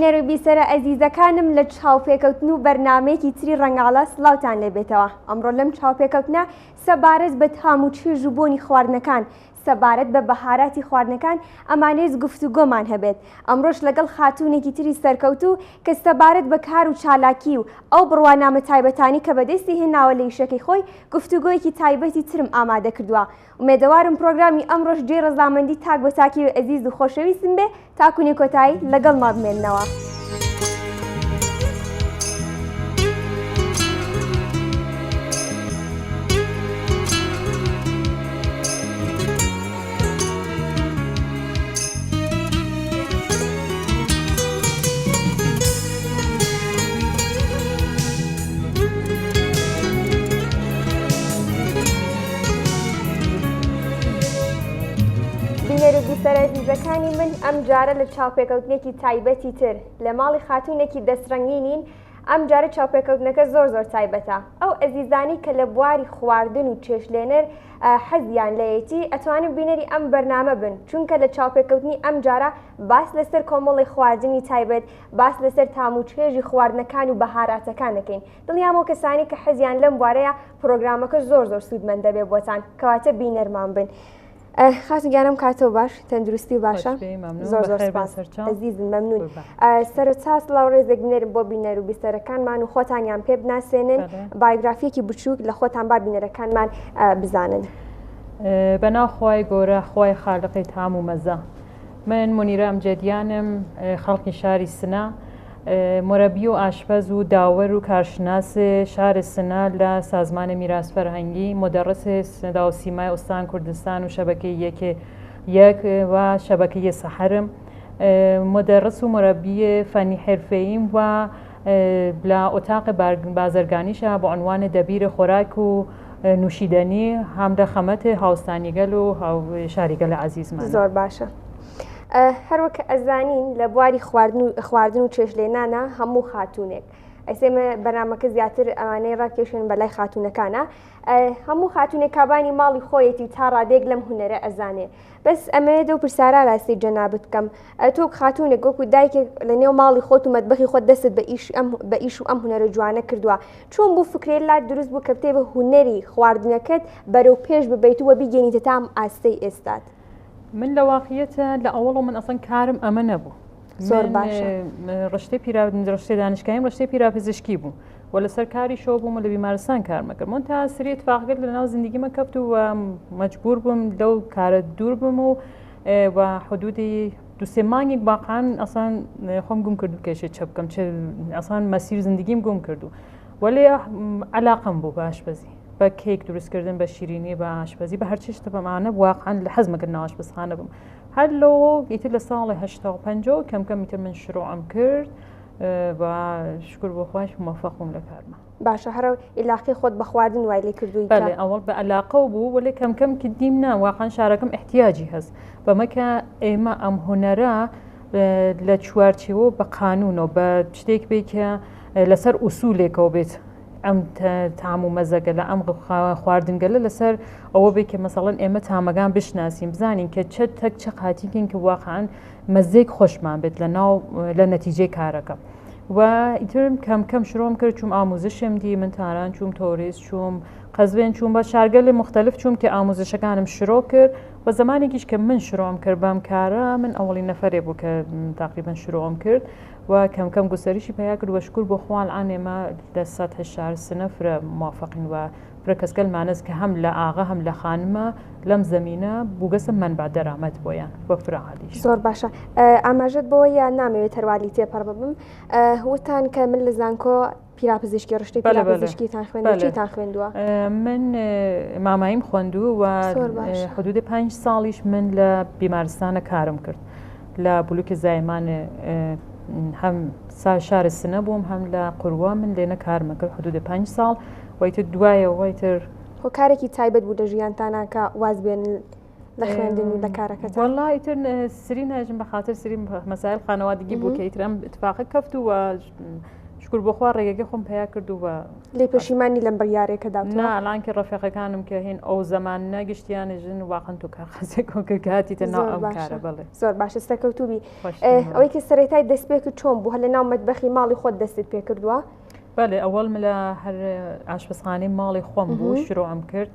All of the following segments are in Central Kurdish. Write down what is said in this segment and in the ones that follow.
بینەر و بیسەرە ئەزیزەکانم لە چاوپێکەوتن و بەرنامەیەکی تری ڕەنگاڵە سڵاوتان لێبێتەوە ئەمڕۆ لەم چاوپێکەوتنە سەبارەت بە تام و چێژ و بۆنی خواردنەکان سەبارەت بە بەهاراتی خواردنەکان ئەمانەوێت گفتوگۆمان هەبێت ئەمڕۆش لەگەڵ خاتوونێکی تری سەرکەوتوو کە سەبارەت بە کار و چالاکی و ئەو بڕوانامە تایبەتانی کە بەدەستی هێناوە لە ئیشەکەی خۆی گفتوگۆیەکی تایبەتی ترم ئامادە کردووە ئومێدەوارم پرۆگرامی ئەمڕۆش جێی ڕەزامەندی تاک بە تاکی ئەزیز و خۆشەویستم بێ تاکونی کۆتایی لەگەڵما بمێننەوە. بینەر و بیسەرە ئەزیزەکانی من ئەم جارە لە چاوپێکەوتنێکی تایبەتی تر لە ماڵی خاتوونێکی دەستڕەنگینین ئەم جارە چاوپێکەوتنەکە زۆر زۆر تایبەتە ئەو ئەزیزانی کە لە بواری خواردن و چێشلێنەر حەزیان لەیەتی ئەتوانن بینەری ئەم بەرنامە بن چونکە لە چاوپێکەوتنی ئەم جارە باس لەسەر کۆمەڵی خواردنی تایبەت باس لەسەر تام و چێژی خواردنەکان و بەهاراتەکان دەکەین دڵنیام ئەو کەسانی کە حەزیان لەم بوارەیە پرۆگرامەکە زۆر زۆر سوودمەند دەبێت بۆتان کەواتە بینەرمان بن. خاتون گیانم کاتەوە باش تەندروستی باشە زۆر زۆر سپاس ئەزیزم مەمنون سەرەتا سڵاو ڕێزێک بنێرم بۆ بینەر و بیسەرەکانمان و خۆتانیان پێ بناسێنن بایۆگرافیەکی بچووک لە خۆتان با بینەرەکانمان بزانن. بەناو خوای گۆرە خوای خالقی تام و مەزە من مونیرە ئەمجەدیانم خەڵکی شاری سنە مورەبی و ئاشپەز و داوەر و کارشناس شار سنە لە سازمان میراث فەرهەنگی مدرس صدا و سیمای استان کوردستان و شەبەکەی یەک یەک و شەبەکەی سەحەرم مدرس و مربی فنی حرفەییم و لە ئۆتاق بازرگانیشە بە عنوان دەبیر خۆراک و نوشیدەنی هەم لە خەمەت هاوستانیگەل و شاریگەل عەزیزمان. زۆر باشە. هەروەک ئەزانین لە بواری خواردن و خواردن و چێشلێنانە هەموو خاتوونێک ئەسێمە بەرنامەکە زیاتر ئەوانەی ڕاکێشن بەلای خاتوونەکانە هەموو خاتوونێک کابانی ماڵی خۆیەتی تا ڕادێک لەم هونەرە ئەزانێ بەس ئەمەوێت ئەو پرسیارە ڕاستی جەنابت بکەم تۆ خاتوونێک وەکو دایکێک لە نێو ماڵی خۆت و مەتبەخی خۆت دەستت بە ئیش ئەم بە ئیش و ئەم هونەرە جوانە کردووە چۆن بوو فکرەی لات دروست بوو کە بتێ بە هونەری خواردنەکەت بەرەو پێش ببیت و بیگەێنیتە تام ئاستەی ئێستات؟ من لە واقعیەتە لە ئەوەڵەوە من ئەسڵەن کارم ئەمە نەبوو زۆر باشە ڕشتەی پیرا ڕشتەی دانشگاهیم ڕشتەی پیراپزیشکی بوو و لەسەر کاری شەو بووم و لە بیمارستان کارمە کرد من تا سری اتفاق کرد لە ناو زندگیمە کەفت و مەجبور بووم لەو کارە دوور بم و و حدودی دو سێ مانگێک واقعا ئەسان خۆم گوم کرد و کێشێ چە بکەم چ ئەسان مەسیر زندگیم گوم کردو وەلێ علاقەم بوو بە ئاشپەزی بە کێک دروستکردن بە شیرینی بە ئاشپەزی بە هەرچی شتە بەمانە واقعا لە حەزمە کرد ناو ئاشپەزخانە بم هەر لەوە ئیتر لە ساڵی 85 کەم کەم ئیتر من شروعم کرد و شکر بۆ خواش موفق بووم لە کارمە. باشە هەر ئیلاقەی خۆت بە خواردن وای لێ کردووی کە. بەلێ ئەوەڵ بە ئەلاقەو بوو وەلێ کەم کەم کە دیم نا واقعا شارەکەم ئیحتیاجی هەس بەمە کە ئێمە ئەم هونەرە لە چوارچێوە بە قانوونەوە بە شتێک بێ کە لەسەر ئوسولێکەوە بێت ئەم تام و مەزەگەلە ئەم خواردنگەلە لەسەر ئەوە بێ کە مەسەڵەن ئێمە تامەگان بشناسین بزانین کە چە تەک چە قاتیکین کە واقعا مەزەیەک خۆشمان بێت لە ناو لە نەتیجەی کارەکە و ئیتر کەم کەم شرۆم کرد چوم ئاموزشم دی من تاران چوم تۆریس چوم قەزوێن چوم بە شارگەلی مختلف چوم کە ئاموزشەکانم شرۆ کرد و زمانێکیش کە من شرۆم کرد بەم کارە من ئەوڵی نەفەرێ بوو کە تقریبا شرۆم کرد و کەم کەم گوستەریشی پیا کرد و شکر بۆ خوا الان ئێمە لە سەتح شار سنە فرە موافقین و فرە کەسگەل مانەس کە هەم لە ئاغا هەم لە خانمە لەم زەمینە بووگەسە مەنبع دەرامەت بۆیان و فرە عالیش. زۆر باشە ئاماژەت بۆ یا نامەوێت هەروالی تێپەڕ ببم وتان کە من لە زانکۆ پیراپزیشکی ڕشتەی پیراپزیشکیتان خوێندووە چیتان خوێندووە؟ من ماماییم خوێندوو و حدود پنج ساڵیش من لە بیمارستانە کارم کرد لە بلوکی زایمان هەم شار سنە بووم هەم لە قوروە من لێنە کارمە کرد حدود پنج ساڵ وەیتر دوایەوە وەیتر هۆکارێکی تایبەت بوو لە ژیانتانا کە واز بێنن لە خوێندن و لە کارەکەتان؟ وەڵا ئیتر سری ناژم بە خاطر سری مەسایل خانەوادگی بوو کە ئیتر ئەم اتفاقە کەفت و. شکر بۆ خوا ڕێگەکەی خۆم پەیا کرد و بە لێ پەشیمانی لەم بڕیارێکە داوتەوە؟ نا ئەلان کە ڕەفیقەکانم کە هین ئەو زەمانە گشتیانە ژن واقعا تۆ کار خەسێک کە کاتیتە ناو زۆر ئەم باشە کارە بەڵێ زۆر باشە سەرکەوتوو بی خۆش ئەوەی کە سەرەتای دەستپێکت چۆن بوو هەر لە ناو مەتبەخی ماڵی خۆت دەستت پێ کردووە؟ بەڵێ ئەوەڵ لە هەر ئاشپەزخانەی ماڵی خۆم بوو شروعم کرد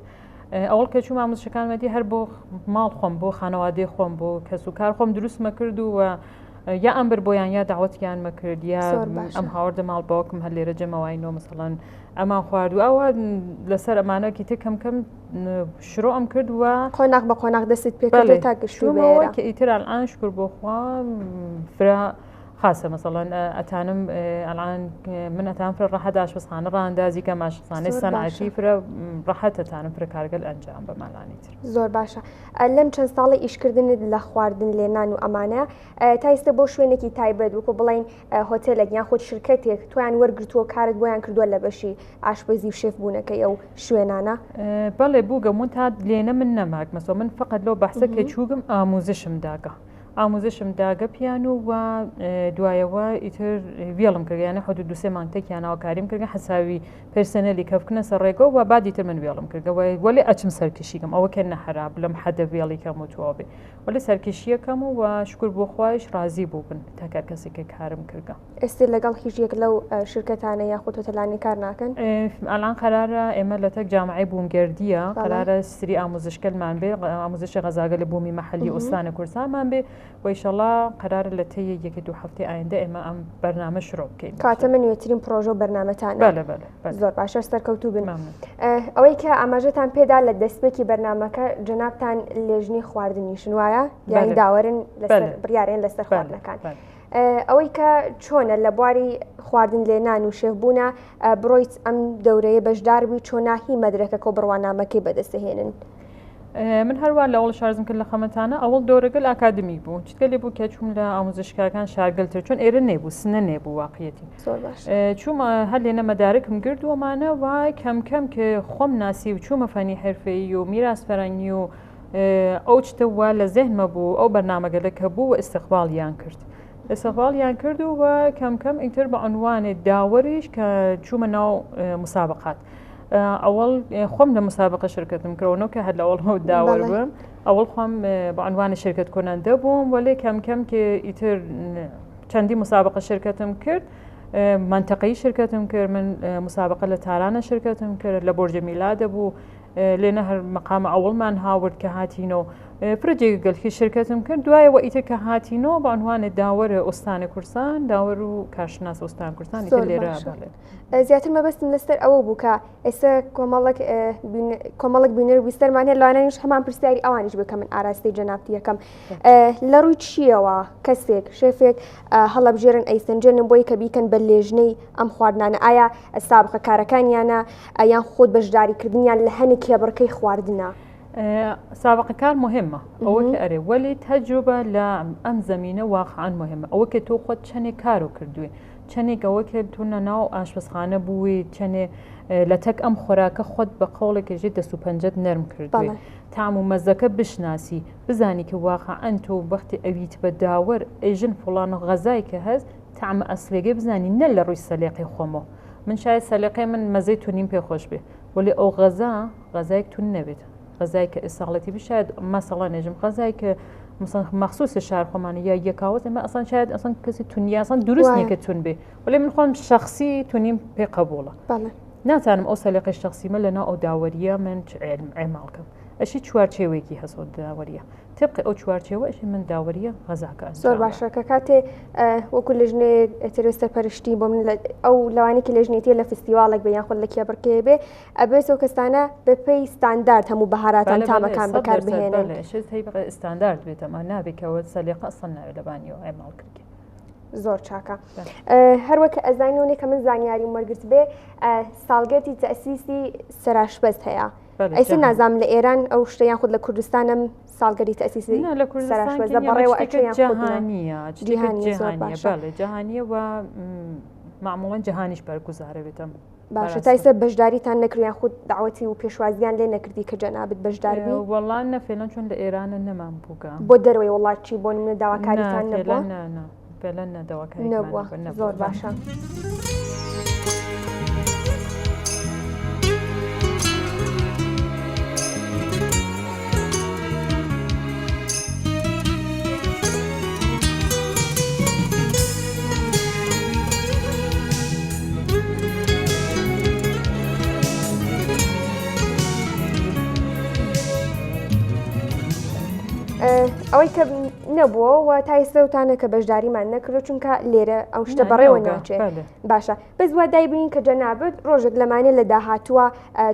ئەوەڵ کە چووم ئاموزشەکانمەتی هەر بۆ ماڵ خۆم بۆ خانەوادەی خۆم بۆ کەس و کار خۆم دروستمە کرد و یا ئەم بر بۆیان یا داوەتیانمە کرد یا ئەم هاوردە ماڵ باوکم هەر لێرە جەمەوای نۆ مسەڵەن ئەمان خوارد و ئەوە لەسەر ئەمانەکی تر کەم کەم شروع ئەم کرد و قۆناغ بە قۆناغ دەستت پێ تا گەشتوومەوە کە ئیتر ئەلان شکر بۆ خوا فرە خاسە مەسەڵەن ئەتانم ئەلان من ئەتان فرە ڕەحەت ئاشپەزخانە ڕاندازی کەم ئاشپەزخانەی سەنعەتی فرە ڕەحەت ئەتانم فرە کارگەل ئەنجام بە مالانی تر. زۆر باشە لەم چەند ساڵی ئیشکردنت لە خواردن لێنان و ئەمانە تا ئیستا بۆ شوێنێکی تایبەت وەکو بڵین هۆتێلێک یان خۆت شرکەتێک تویان وەرگرتووە کارت بۆیان کردووە لە بەشی ئاشپەزی و شێف بوونەکەی ئەو شوێنانە؟ بەڵێ بووگە من تا لێنە من نەماگ مەسۆ من فقط لەو بەحسە کە چووگم ئاموزشم داگە. ئاموزشم داگە پیان و و دوایەوە ئیتر وێڵم کردگە یانە حدود دوسێ مانگ تەکیان هاوکاریم کردگە حساوی پرسنەلی کەفکنە سەر ڕێگە و بعد ئیتر من وێڵم کردگە وەلی ئەچم سەرکشیکەم ئەوە کە نەحرا بلم حەدە وێڵی کەم و تواو بێ وەلی سەرکشیەکەم و و شکر بۆ خوایش ڕازی بووبن تاکە کەسی کە کارم کردگە. ئێستێ لەگەڵ هیچ یەک لەو شرکەتانە یاخود هۆتەلانەی کار ناکەن؟ ئەلان قەرارە ئێمە لە تەک جامعەی بوومگەردیە قەرارە سری ئاموزشکەلمان بێ ئاموزشی غەزاگە لە بوومی مەحەلی ئوستان کوردستانمان بێ و ئیشەڵا قەرارە لە تەی یەکی دوو هەفتەی ئایندە ئێمە ئەم بەرنامە شروع بکەین. کەواتە من نوێترین پڕۆژە و بەرنامەتانە. بەلێ بەلێ بەلێ. زۆر باشە سەرکەوتوو بن. مەمنون. ئەوەی کە ئاماژەتان پێدا لە دەستپێکی بەرنامەکە جەنابتان لێژنەی خواردنیشن وایە؟ یانی بەلێ. داوەرن لەسەر بەلێ. بڕیارێن لەسەر بەلێ خواردنەکان. بەلێ. ئەوەی کە چۆنە لە بواری خواردن لێنان و شێف بوونە بڕۆیت ئەم دەورەیە بەشدار بووی چۆنا هی مەدرەکەکە و بڕوانامەکەی بەدەستهێنن؟ من هەروە لە ئەوڵ شارزم کرد لە خەمەتانە ئەوڵ دەورەگەل ئاکادمی بوو چتگە لێ بوو کە چوم لە ئاموزشکاکان شارگەلتر چون ئێرە نێبوو سنە نێبوو واقعەتی چوومە هەر لێنە مەدارکم گرد ومانە و کەم کەم کە خۆم ناسی و چوومە فەنی حرفەیی و میراس فەرەنگی و ئەو چتە وا لە زێهنمە بوو ئەو بەرنامەگەلە کە بوو و ئیستقباڵیان کرد ئیستقباڵیان کرد و و کەم کەم ئیتر بە عنوانێ داوەریش کە چوومە ناو مسابقات ئەوەڵ خۆم لە مسابقە شرکتم کرەوە کە هەر لە ئەوڵ داوەر بم ئەوەڵ خۆم بە عنوانی شرکت کننده بووم وەلێ کەم کەم کە ئیتر چەندی مسابقە شرکتم کرد منطقەی شرکتم کرد من مسابقە لە تارانە شرکتم کرد لە بۆرجە میلادە بوو لێنە هەر مەقامە ئەوڵمان هاورد کە هاتینەوە فرە جێگە گەلکی شرکەتم کرد دوایەوە ئیتر کە هاتینەوە بە عنوانە داوەر ئوستان کوردستان داوەر و کارشناس ئوستان کوردستان ئیتر لێرە بەڵێ. زیاتر مەبەستم لەسەر ئەوە بوو کە ئێستا کۆمەڵک کۆمەڵک بینەر و بیستەرمان هەیە لەوانەیەش هەمان پرسیاری ئەوانیش بکە من ئاراستەی جەنابتی یەکەم لە ڕووی چییەوە کەسێک شێفێک هەڵەبژێرن ئەیسەنجێنن بۆی کە بیکەن بە لێژنەی ئەم خواردنانە ئایا سابقە کارەکانیانە یان خۆت بەشداریکردنیان لە هەنێک کێبڕکەی خواردنە؟ سابقە کار مهمە ئەوە کە ئەرێ وەلی تەجروبە لە ئەم زەمینە واقعا مهمە ئەوە کە تۆ خۆت چەنێک کارو کردوێ چەنێک ئەوە کە تۆ ناو ئاشپەزخانە بووی چەنێ لە تەک ئەم خۆراکە خۆت بە قەوڵێک ژێ دەست و پەنجەت نەرم کردوێ تام و مەزەکە بشناسی بزانی کە واقعا تۆ وەختی ئەویت بە داوەر ئێژن فڵان و غەزای کە هەست تامە ئەسلێگەی بزانی نە لە ڕووی سەلێقەی خۆمەوە من شاید سەلیقەی من مەزەی تونیم پێ خۆش بێ وەلی ئەو غەزا غەزایەک تون نەبێت غەزای کە ئیساڵەتی بشاید مەسەڵەن نێژم غەزای کە مثلا مخصوص شار خۆمانە یا یەکاوت ئەمە ئەسان شاید ئەسان کەسی تونیا ئەسان دروست نییە کە تون بێ وەلی من خۆم شخصی تونیم پێ قبوڵە ناتوانم ئەو سەلیقەی شخصیمە لەناو ئەو داوەریە من ئەعمال کەم ئەشی چوارچێوەیەکی هەس ئەو داوەریە تبقی ئەو چوارچێوە ئەشی من داوەریە غەزاکە ئەنجام زۆر باشە کە کاتێ وەکو لژنەیەک تر سەرپەرشتی بۆ من ئەو لەوانێکی لێژنێتیە لە فستیواڵێک بێ یان خود لە کێبڕکێ بێ ئەبێت ئەو کەسانە بەپێی ستاندارد هەموو بەهاراتان تامەکان بەکار بهێنن ستاندارد بێتەما نابێت کەەوە سەلیقە ئەسڵ ناوێت لەبانیەوە ئەماڵ کردی زۆر چاکە هەروەک ئەزانین کە من زانیاریم وەرگرت بێ ساڵگەرتی تەسیسی سەراشپەز هەیە ئەیسە نازانم لە ئێران ئەو شتە یان خود لە کوردستانم ساڵگەری تەسیسی لە کوردستان بەڕێوە ئەچێ جیهانیە جیهانیە جیهانیە و معموڵەن جیهانیش بەرگوزارە بێتم باشە تا ئیسە بەشداریتان نەکردیان خود داوەتی و پێشوازیان لێ نەکردی کە جەنابت بەشدار بی وەڵا نە فێلەن چۆن لە ئێرانە نەمان بووگە بۆ دەرەوەی وڵات چی بۆ منە داواکاریتان نەبووە نە فێلەن نە داواکاری نەبووە زۆر باشە. ئەوەی کە نەبووە و تا ئێستا کە بەشداریمان نەکردو چونکە لێرە ئەو شتە بەڕێوە ناچێت باشە بەس وا دایبنین کە جەنابت ڕۆژێک لەمانێ لە داهاتووە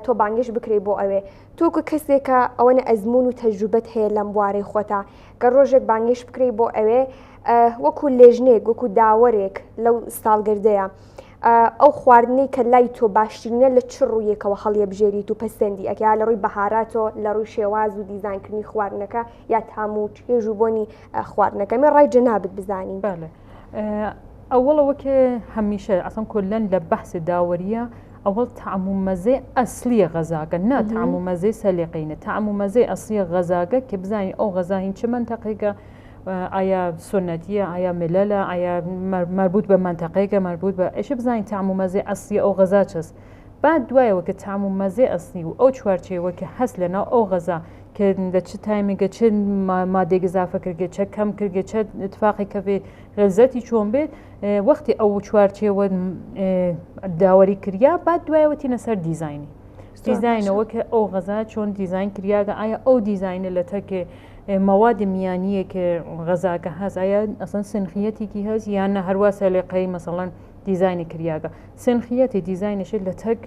تۆ بانگش بکرێ بۆ ئەوێ تۆ کە کەسێکە ئەوەنە ئەزمون و تەجروبەت هەیە لەم بوارەی خۆتا کە ڕۆژێک بانگش بکرێ بۆ ئەوێ وەکو لێژنێک وەکو داوەرێک لەو ساڵگردەیە ئەو خواردنەی کە لای تۆ باشترینە لە چ ڕوویەکەوە هەڵیەبژێریت و پەسەندی ئەکەی یا لە ڕووی بەهاراتەوە لە ڕووی شێواز و دیزاینکردنی خواردنەکە یا تام و چێژ و بۆنی خواردنەکە مێ ڕای جەنابت بزانین. بەڵێ ئەوەڵەوە کە هەمیشە ئەسڵەن کولەن لە بەحسی داوەریە ئەوەڵ تەعم و مەزەی ئەسلیە غەزاکە نا تەعم و مەزەی سەلیقەینە تەعم و مەزەی ئەسلیە غەزاکە کە بزانین ئەو غەزا هین چ مەنتەقێکە ئایا سونەتیە ئایا مللە ئایا مەربوط بە مەنتەقەیەکە مەربوط بە ئەشێ بزانین تام و مەزەی ئەسلی ئەو غەزا چەس بعد دوایەوە کە تام و مەزەی ئەسلی و ئەو چوارچێوە کە هەست لە ناو ئەو غەزا کە لە چ تایمێکە چ مادێک ئضافە کردگە چە کەم کردگە چە اتفاقی کەفێ غەزەتی چۆن بێت وەختی ئەو چوارچێوە داوەری کریا بعد دوایەوە تینە سەر دیزاینی دیزاینەوە کە ئەو غەزا چۆن دیزاین کریاگە ئایا ئەو دیزاینە لە تەکێ مەواد میانیە کە غەزاکە هەس ئایا ئەسڵەن سنخیەتێکی هەس یان نە هەروا سەلیقەی مەسەڵەن دیزاینی کریاگە سنخیەتی دیزاینیش لە تەک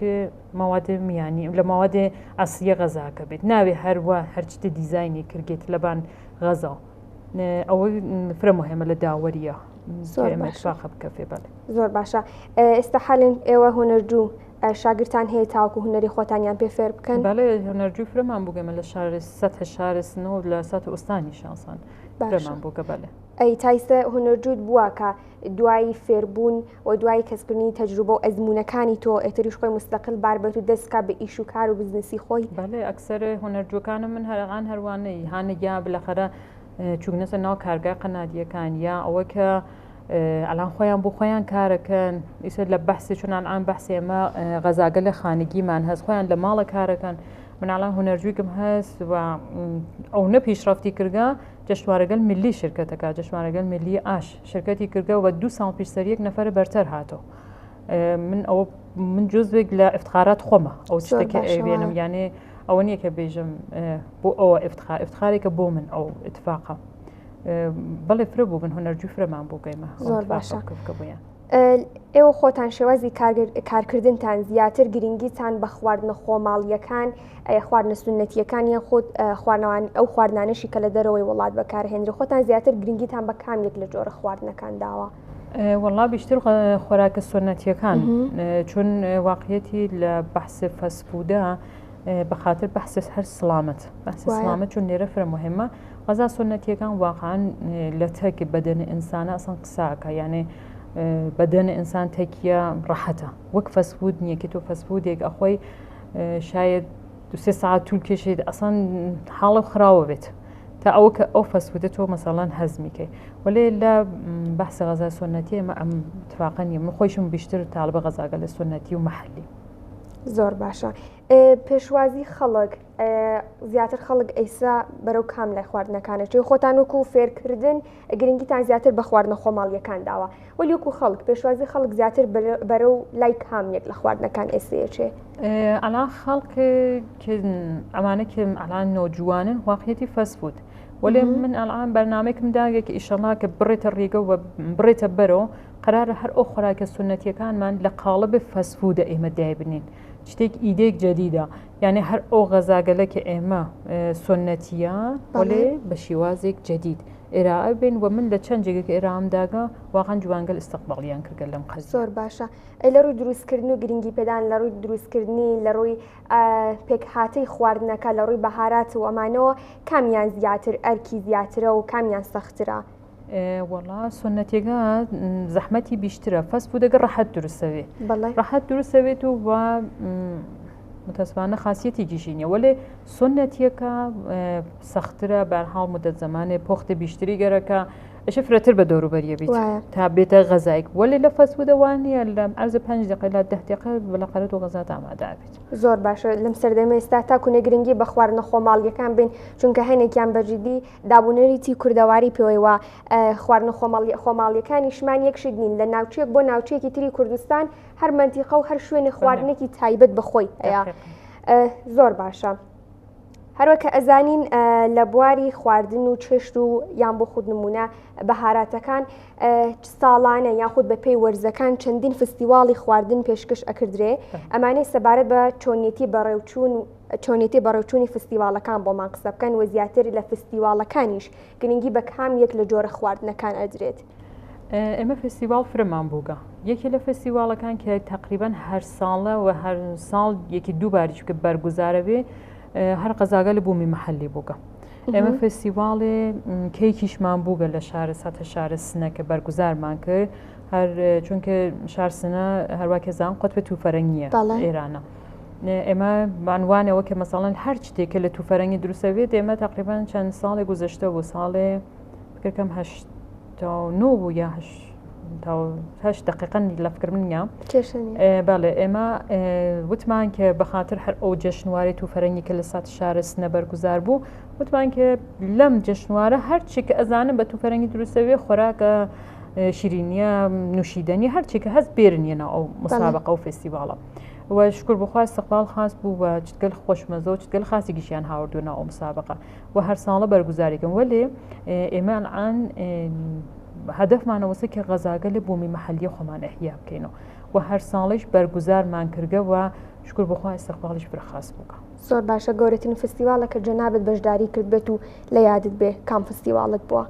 مەواد میانی لە مەواد ئەسلیە غەزاکە بێت ناوێ هەروە هەرچتە دیزاینی کردگێت لەبان غەزا ئەوە فرە مهمە لە داوەریە زۆر باشە بکەفێ بەڵێ زۆر باشە ئێستا حالێن ئێوە هونەرجوو شاگرتان هەیە تاوەکو هونەری خۆتانیان پێ فێر بکەن؟ بەڵێ هونەرجووی فرەمان بووگەمە لە شار سەتح شار سنە و لە سەتح ئوستانی شانسان فرەمان بووگە بەڵێ. ئەی تایسە هونەرجووت بووە کە دوای فێربوون و دوای کەسبکردنی تەجروبە و ئەزموونەکانی تۆ ئێتریش خۆی مستەقل بار بێت و دەست بکات بە ئیش و کار و بزنسی خۆی؟ بەڵێ ئەکسەر هونەرجووەکانم من هەرئان هەروانەی هانە یا بلەخەرە چووگنەسە ناو کارگای قەنادیەکان یا ئەوە کە ئەلان خۆیان بۆ خۆیان کارەکەن ئیسە لە بەحسی چون ئەلان بەحسی ئێمە غەزاگە لە خانگیمان هەست خۆیان لە ماڵە کارەکەن مناڵان هونەرجوویکم هەست و ئەو نە پیشڕفتی کردگە جەشوارەگەل ملی شرکەتەکە جەشوارەگەل ملی ئاش شرکەتی کردگە و دو ساڵ پیش سەر یەک نەفەرە بەرتەر هاتەوە من ئەوە من جزوێک لە افتخارات خۆمە ئەو شتێکە ئەوێنم یانێ ئەوە نییە کە بێژم بۆ ئەوە افتخار افتخارێکە بۆ من ئەو اتفاقە بەڵێ فرە بووگن هونەرجوو فرەمان بوو گەیمە زۆر باشە ئێوە خۆتان شێوازی کارکردنتان زیاتر گرنگیتان بە خواردنە خۆماڵیەکان خواردنە سونەتیەکان یان خۆت خواردنەوان ئەو خواردنانەشی کە لە دەرەوەی وڵات بەکارهێنری خۆتان زیاتر گرنگیتان بە کام یەک لە جۆرە خواردنەکان داوە؟ وەڵا بیشتر خۆراکە سونەتیەکان چون واقعەتی لە بەحس فەسفودە بەخاتر بەحس هەر سڵامەت بەحس سڵامەت چون لێرە فرە مهمە غەزا سوننەتیەکان واقعا لە تەک بەدەن ئینسانە ئەسڵەن قسە ئەکا یانێ بەدەن ئینسان تەکیە ڕەحەتە وەک فەسفود نییە کە تۆ فەسفودێک ئەخۆی شاید دو سێ ساعت طول کێشێت ئەسڵەن حاڵە خراوە بێت تا ئەوە کە ئەو فەسفودە تۆ مەسەڵەن هەزمیکەی وەلێ لە بەحسی غەزای سوننەتی ئێمە ئەم اتفاقە نییە من خۆیشم بیشتر تاڵبە غەزاگە لە سوننەتی و محلی زۆر باشە پێشوازی خەڵک زیاتر خەڵک ئەیسا بەرەو کام لای خواردنەکانە چێ خۆتان وەکو فێرکردن گرنگیتان زیاتر بە خواردنە خۆماڵیەکان داوە وەلی وەکو خەڵک پێشوازی خەڵک زیاتر بەرەو لای کام یەک لە خواردنەکان ئێسەیەچێ ئەلان خەڵک ئەمانە کە ئەلان نۆجوانن واقعەتی فەسفود وەلێ من ئەلان بەرنمێکم داگە کە ئیشەڵا کە بڕێتە ڕێگە و بڕێتە بەرەوە قرارە هەر ئەو خۆراکە سنەتیەکانمان لە قاڵب فەسفودە ئێمە دایبنین شتێک ئیدێک جەدیدە یعنی هەر ئەو غەزاگەلە کە ئێمە سنەتیە وەلێ بە شێوازێک جەدید ئێرائە بین و من لە چەند جێگەک ئێرام داگە واقعا جوانگەل ئیستقباڵیان کردگە لەم قەزیە. زۆر باشە ئەی لە ڕووی دروستکردن و گرنگی پێدان لە ڕووی دروستکردنی لە ڕووی پێکهاتەی خواردنەکە لە ڕووی بەهارات و ئەمانەوە کامیان زیاتر ئەرکی زیاترە و کامیان سەخترە؟ وەڵا سونەتێگە زەحمەتی بیشترە فەست فودەگە ڕەحەت دروستەوێ ڕەحەت دروستەوێت و و متاسفانە خاصیەتی گیشی نیە وەلێ سنەتیەکە سەخترە بەرحاڵ مدەت زەمانێ پۆختە بیشتری گەرەکە ئەشە فرەتر بە دەوروبەریە بیت تا بێتە غەزایک وەلێ لە فەست فودە وان نییە لە عەرز 5 دقیقە لە 10 دقیقە بەلەقەرەت و غەزات ئامادە بێت زۆر باشە لەم سەردەمە ئێستا تا کونە گرنگی بە خواردنە خۆماڵیەکان بین چونکە هەنێکیان بەجدی دابونەریتی کوردەواری پێوەی و خواردنە خۆماڵیەکانیشمان یەک شت نین لە ناوچەیەک بۆ ناوچەیەکی تری کوردستان هەر مەنتیقە و هەر شوێنێ خواردنێکی تایبەت بە خۆی هەیە زۆر باشە. هەروەک کە ئەزانین لە بواری خواردن و چێشت و یان بۆ خود نمونە بەهاراتەکان ساڵانە یاخود بە پێی وەرزەکان چەندین فستیواڵی خواردن پێشکەش ئەکردرێ ئەمانەی سەبارەت بە چۆنیەتی بەڕێوچوون چۆنیەتی بەڕێوچوونی فستیواڵەکان بۆمان قسە بکەن و زیاتر لە فستیواڵەکانیش گرنگی بە کام یەک لە جۆرە خواردنەکان ئەدرێت. ئێمە فستیواڵ فرەمان بووگە یەکێ لە فستیواڵەکان کە تقریبان هەر ساڵە و هەر ساڵ یەکی دوو باریش کە بەرگوزارە بێ هەر قەزاگە لە بوومی محلی بووگە. ئێمە فستیواڵێ کەیکیشمان بووگە لە شارە ساتە شارە سنە کە بەرگوزارمان کرد هەر چونکە شار سنە هەروە کە زان قوتبە توفەرەنگیە ئێرانە. ئێمە بانوانەوە کە مەسەڵەن هەر شتێک کە لە توفەرەنگی دروستە بێت ئێمە تقریبان چەند ساڵێ گوزەشتە بوو ساڵێ فکرکەم 89 بوو یا هەشت دقیقا لە فکر من نیە بەڵێ ئێمە وتمان کە بەخاتر هەر ئەو جەشنوارێت و فەرەنگی کە لە سات شارە سنە بەرگوزار بوو وتمان کە لەم جەشنوارە هەرچی کە ئەزانم بە تو فەرەنگی دروستەوێ خۆراکە شیرینیە نوشیدەنی هەرچی کە هەست بێرنیە ناو ئەو مسابقە و فستیواڵە و شکر بخوا استقبال خاص بوو و چتگەل خۆشمەزە و چتگەل خاصی گشیان هاوردو ناو ئەو مسابقە و هەر ساڵە بەرگوزاریکەم وەلێ ئێمە الان هەدەفمان ئەوەسە کە غەزاگە لە بوومی مەحەلیە خۆمان ئەحیا بکەینەوە و هەر ساڵیش بەرگوزارمان کردگە و شکر بخوا ئیستقبالیش فرە خاس بووگە. زۆر باشە گەورەترین فستیواڵە کە جەنابت بەشداری کردبێت و لە یادت بێ کام فستیواڵت بووە؟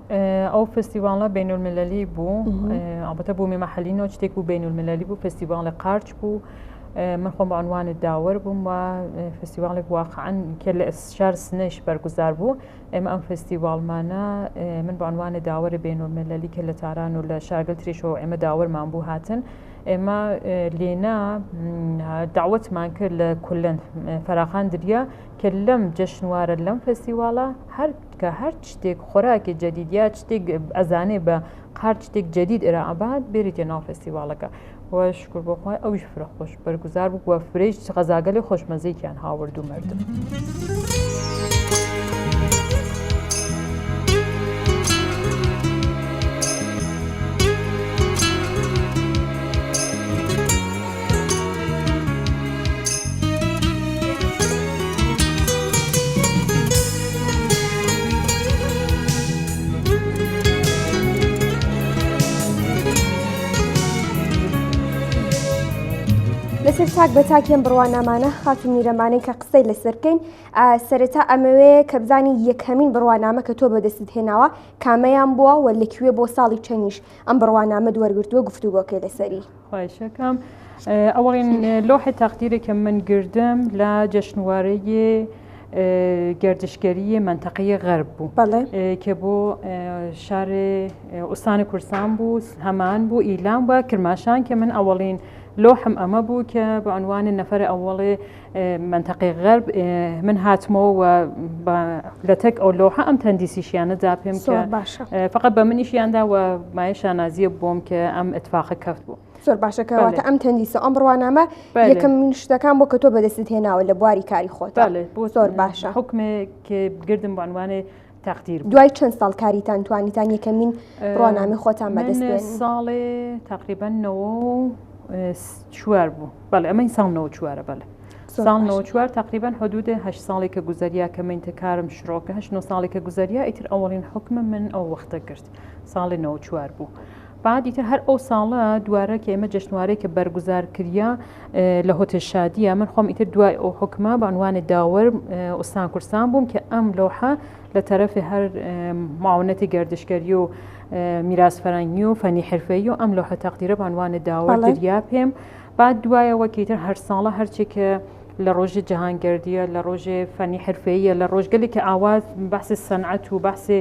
ئەو فستیواڵە بەینولمیلەلی بوو ئەڵبەتە بوومی مەحەلی نۆ شتێک بوو بەینولمیلەلی بوو فستیواڵی قارچ بوو من خۆم بە عنوان داوەر بووم و فستیواڵێک واقعا کە لە شار سنەش بەرگوزار بوو ئێمە ئەم فستیواڵمانە من بە عنوانی داوەری بەینولمیلەلی کە لە تاران و لە شارگەل تریشەوە ئێمە داوەرمان بوو هاتن ئێمە لێنا داوەتمان کرد لە کولەن فەراخان دریا کە لەم جەشنوارە لەم فستیواڵە هەر کە هەر شتێک خۆراکی جدید یا شتێک ئەزانێ بە قار شتێک جدید ئرائبات بێریتە ناو فستیواڵەکە و شکر بۆ خوای ئەویش فرە خۆش بەرگوزار بوو و فرەیش غەزاگەلی خۆشمەزەیەکیان هاورد و مردم. لەسەر تاک بە تاکیان بڕوانامانە خاتون میرەمانەی کە قسەی لەسەر بکەین سەرەتا ئەمەوێ کە بزانی یەکەمین بڕوانامە کە تۆ بەدەستت هێناوە کامەیان بووە و لەکوێ بۆ ساڵی چەنیش ئەم بڕوانامەت وەرگرتووە گفتوگۆکەی لەسەری. خواهشەکەم ئەوەڵین لۆحی تەقدیرێک کە من گردم لە جەشنوارەی گردشگەریی مەنتەقەی غەرب بوو کە بۆ شار ئوستانی کوردستان بوو هەمان بوو ئیلام بە کرماشان کە من ئەوەڵین لۆحم ئەمە بوو کە بە عنوانی نەفەر ئەوەڵێ مەنتەقەی غەرب من هاتمەوە و لە تەک ئەو لۆحە ئەم تەندیسیشیانە دا پێم کە باشە فقط بە منیشیاندا و مایە شانازیە بۆم کە ئەم اتفاقە کەفت بوو. زۆر باشە کەواتە ئەم تەندیسە ئەم بڕوانامە یەکەم شتەکان بۆ کە تۆ بەدەستت هێناوە لە بواری کاری خۆت بۆ زۆر باشە حکمێک گردم بە عنوانێ تەقدیر دوای چەند ساڵ کاریتان توانیتان یەکەمین بڕوانامەی خۆتان بەدەست بێنن؟ ساڵێ تقریبا 94 بوو بەڵێ ئەمە ساڵ 94 بەڵێ ساڵ 94 تقریبا حدود هەشت ساڵی کە گوزەریا کە من کارم شرۆکە هەشت نۆ ساڵی کە گوزەریا ئیتر ئەوەڵین حکمە من ئەو وەختە کرد ساڵی 94 بوو. بعد ئیتر هەر ئەو ساڵە دوارە کە ئێمە جەشنوارەی کە بەرگوزار کریا لە هۆتێل شادیە من خۆم ئیتر دوای ئەو حکمە بە عنوانی داوەر ئوستان کوردستان بووم کە ئەم لۆحە لە تەرەفی هەر معاونەتی گەردشگەری و میراث فەرەنگی و فەنی حرفەیی و ئەم لۆحە تەقدیرە بە عنوانی داوەر دریا پێم بعد دوایەوە کە ئیتر هەر ساڵە هەرچێک کە لە ڕۆژی جەهانگەردیە لە ڕۆژێ فەنی حرفەیە لە ڕۆژگەلی کە ئاواز بەحسی سەنعەت و بەحسی